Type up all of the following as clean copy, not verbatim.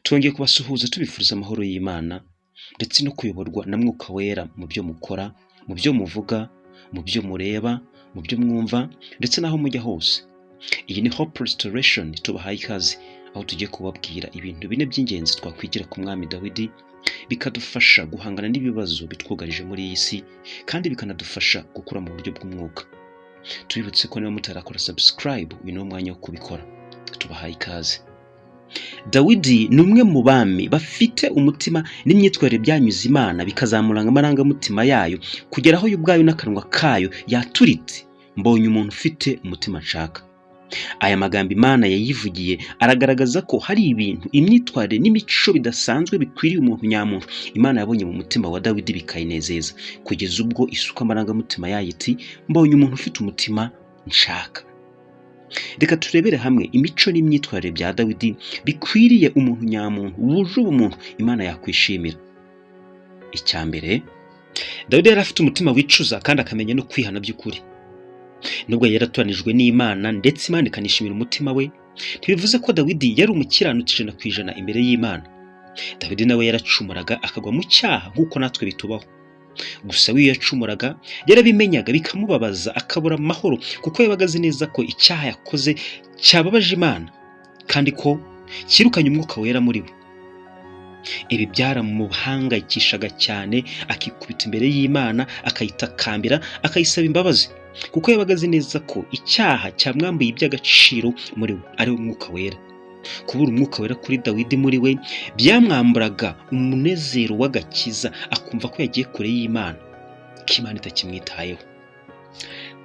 Twongeye kubasuhuza tubifuriza amahoro y'Imana ndetse no kuyoborwa na Mwuka Wera mu byo mukora, mu byo muvuga, mu byo mureba, mu byo mwumva ndetse n'aho mujya hose. Iyi ni Hope Restoration, tubahaye ikaze aho tugiye kubabwira ibintu bine by'ingenzi twakwigira ku mwami Dawidi, bikadufasha guhangana n'ibibazo bitwugarije muri iyi si kandi bikanadufasha gukura mu buryo bw'umwuka. Tubibutse ko niba mutarakora subscribe, uyu ni wo mwanya wo kubikora. Tubahaye ikaze. Dawidi ni umwe mu bami bafite umutima n'imyitwarire byanyuze Imana, bikazamura amarangamutima yayo kugera aho yo ubwayo n'akanwa kayo yaturitse: "Mbonye umuntu ufite umutima nshaka." Aya magambo Imana yayivugiye aragaragaza ko hari ibintu, imyitwarire n'imico bidasanzwe bikwiriye umuntu nyamuntu Imana yabonye mu mutima wa Dawidi, bikayinezeza kugeza ubwo isuka amarangamutima yayo iti: "Mbonye umuntu ufite umutima nshaka." Reka turebere hamwe imico n'imyitwarire bya Dawidi bikwiriye umuntu nyamuntu wuje ubumuntu Imana yakwishimira. Icya mbere, Dawidi yari afite umutima wicuza kandi akamenya no kwihana by'ukuri. Nubwo yari yaratoranijwe n'Imana ndetse Imana ikanishimira umutima we, ntibivuze ko Dawidi yari umukiranutsi 100% imbere y'Imana. Dawidi nawe yaracumuraga, akagwa mu cyaha nk'uko natwe bitubaho. Gusa we iyo yacumuraga yarabimenyaga, bikamubabaza, akabura amahoro, kuko yabaga azi neza ko icyaha yakoze cyababaje Imana kandi ko cyirukanye Umwuka Wera muri we. Ibi byaramuhangayikishaga cyane, akikubita imbere y'Imana, akayitakambira, akayisaba imbabazi, kuko yabaga azi neza ko icyaha cyamwambuye iby'agaciro muri we, ari we Mwuka Wera. Kubura Umwuka Wera kuri Dawidi muri we byamwamburaga umunezero w'agakiza, akumva ko yagiye kure y'Imana, ko Imana itakimwitayeho.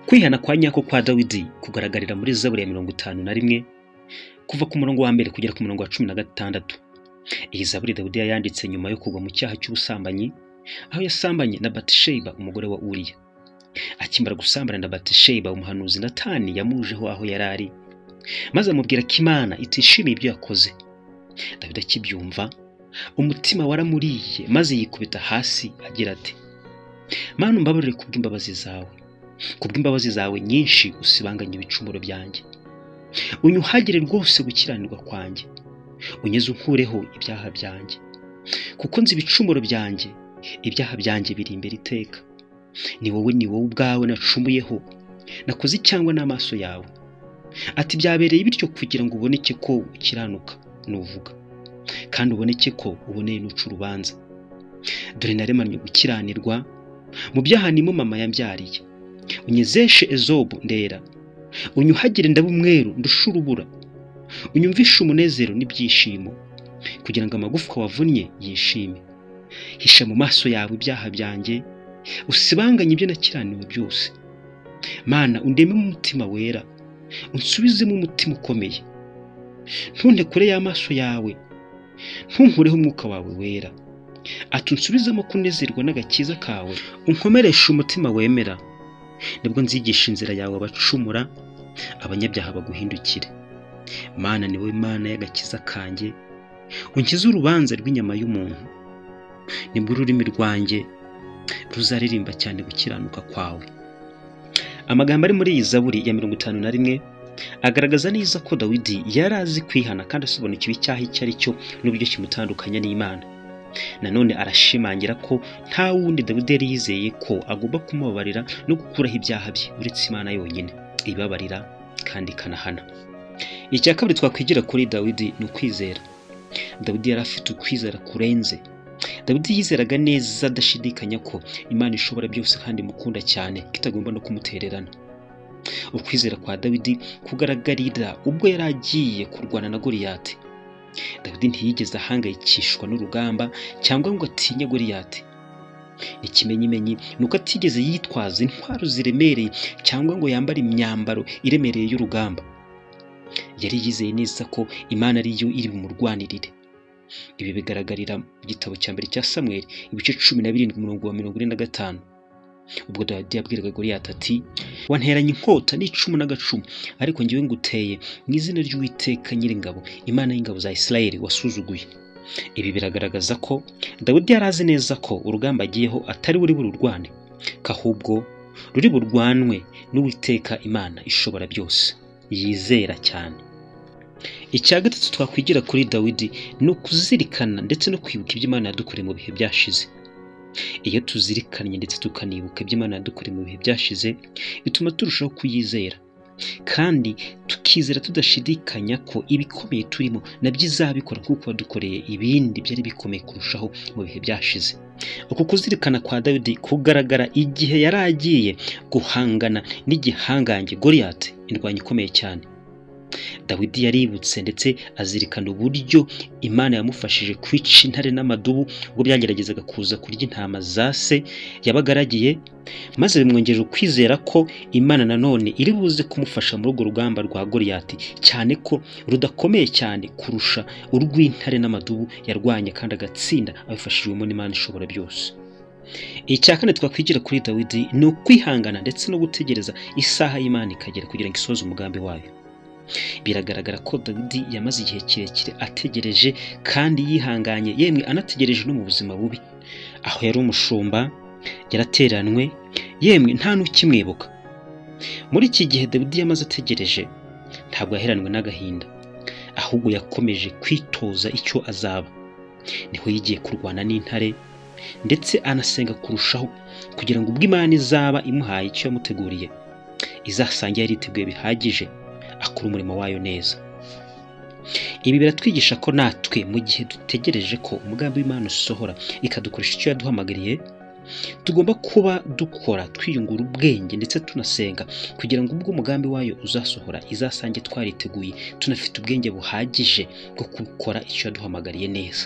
Kwihana kwa nyako kwa Dawidi kugaragarira muri Zaburi ya 51, kuva ku murongo wa mbere kugera ku murongo wa 16. Iyi zaburi Dawidi yayanditse nyuma yo kugwa mu cyaha cy'ubusambanyi, aho yasambanye na Batisheba, umugore wa Uriya. Akimara gusambana na Batisheba, umuhanuzi Natani yamujeho aho yari ari, maze amubwira ko Imana itishimiye ibyo yakoze. Dawidi akibyumva, umutima waramuriye, maze yikubita hasi agira ati: "Mana, umbabarire kubw'imbabazi zawe, kubw'imbabazi zawe nyinshi usibanganye ibicumuro byanjye, unyuhagire rwose gukiranirwa kwanjye, unyeze unkureho ibyaha byanjye. Kuko nzi ibicumuro byanjye, ibyaha byanjye biri imbere iteka. Ni wowe, ni wowe ubwawe nacumuyeho, nakoze icyangwa n'amaso yawe." Ati: "Byabereye bityo kugira ngo uboneke ko ukiranuka nuvuga, kandi uboneke ko uboneye nuca urubanza. Dore naremanywe gukiranirwa, mu byaha nimo mama yambyariye. Unyezeshe ezobu ndera, unyuhagire ndaba umweru ndusha urubura. Unyumvishe umunezero n'ibyishimo, kugira ngo amagufwa wavunnye yishime. Hisha mu maso yawe ibyaha byanjye, usibanganye ibyo nakiraniwe byose. Mana, undememo umutima wera, unsubizemo umutima ukomeye. Ntunte kure y'amaso yawe, ntunkureho Umwuka wawe Wera." Ati: "Unsubizemo kunezerwa n'agakiza kawe, unkomereshe umutima wemera. Nibwo nzigisha inzira yawe abacumura, abanyabyaha baguhindukire. Mana, ni wowe Mana y'agakiza kanjye, unkize urubanza rw'inyama y'umuntu. Nibwo ururimi rwanjye ruzaririmba cyane gukiranuka kwawe." Amagambo ari muri iyi zaburi ya 51 agaragaza neza ko Dawidi yari azi kwihana kandi asobanukiwe icyaha icyo ari cyo n'uburyo kimutandukanya n'Imana. Nanone arashimangira ko nta wundi Dawidi yari yizeye ko agomba kumubabarira no gukuraho ibyaha bye uretse Imana yonyine ibabarira kandi ikanahana. Icya kabiri twakwigira kuri Dawidi ni ukwizera. Dawidi yari afite ukwizera kurenze. Dawidi yizeraga neza adashidikanya ko Imana ishobora byose kandi imukunda cyane, ko itagomba no kumutererana. Ukwizera kwa Dawidi kugaragarira ubwo yari agiye kurwana na Goliyati. Dawidi ntiyigeze ahangayikishwa n'urugamba cyangwa ngo atinye Goliyati. Ikimenyimenyi ni uko atigeze yitwaza intwaro ziremereye cyangwa ngo yambare imyambaro iremereye y'urugamba. Yari yizeye neza ko Imana ariyo iri bumurwanirire. Ibi bigaragarira mu gitabo cya mbere cya Samweli, ibice 17, umurongo wa 45, ubwo Dawidi yabwiraga Goliyati ati: "Wanteranye inkota n'icumu n'agacumu, ariko njyewe nguteye mu izina ry'Uwiteka Nyiringabo, Imana y'ingabo za Isirayeli wasuzuguye." Ibi biragaragaza ko Dawidi yari azi neza ko urugamba agiyeho atari buri bururwane, ko ahubwo ruri burwanwe n'Uwiteka Imana ishobora byose yizera cyane. Icya gatatu twakwigira kuri Dawidi ni ukuzirikana ndetse no kwibuka ibyo Imana yadukoreye mu bihe byashize. Iyo tuzirikanye ndetse tukanibuka ibyo Imana yadukoreye mu bihe byashize, bituma turushaho kuyizera kandi tukizera tudashidikanya ko ibikomeye turimo nabyo izabikora kuko wadukoreye ibindi byari bikomeye kurushaho mu bihe byashize. Uku kuzirikana kwa Dawidi kugaragara igihe yari agiye guhangana n'igihangange Goliyati, indwanyi ikomeye cyane. Dawidi yaributse ndetse azirikana uburyo Imana yamufashije kwica intare n'amadubu ubwo byageragezaga kuza kurya intama za se yabaga aragiye, maze bimwongerera ukwizera ko Imana nanone iri buze kumufasha muri urwo rugamba rwa Goliyati, cyane ko rudakomeye cyane kurusha urw'intare n'amadubu yarwanye kandi agatsinda abifashijwemo n'Imana ishobora byose. Icya kane twakwigira kuri Dawidi ni ukwihangana ndetse no gutegereza isaha y'Imana ikagera kugira ngo isohoze umugambi wayo. Biragaragara ko Dawidi yamaze igihe kirekire ategereje kandi yihanganye, yemwe anategereje no mu buzima bubi. Aho yari umushumba, yarateranwe, yemwe nta n'ukimwibuka. Muri iki gihe Dawidi yamaze ategereje, ntabwo yaheranwe n'agahinda, ahubwo yakomeje kwitoza icyo azaba. Niho yigiye kurwana n'intare ndetse anasenga kurushaho kugira ngo ubwo Imana izaba imuhaye icyo yamuteguriye, izasange yariteguye bihagije akora umurimo wayo neza. Ibi biratwigisha ko natwe mu gihe dutegereje ko umugambi w'Imana usohora ikadukoresha icyo yaduhamagariye, tugomba kuba dukora twiyungura ubwenge ndetse tunasenga kugira ngo ubwo umugambi wayo uzasohora izasange twariteguye, tunafite ubwenge buhagije bwo gukora icyo yaduhamagariye neza.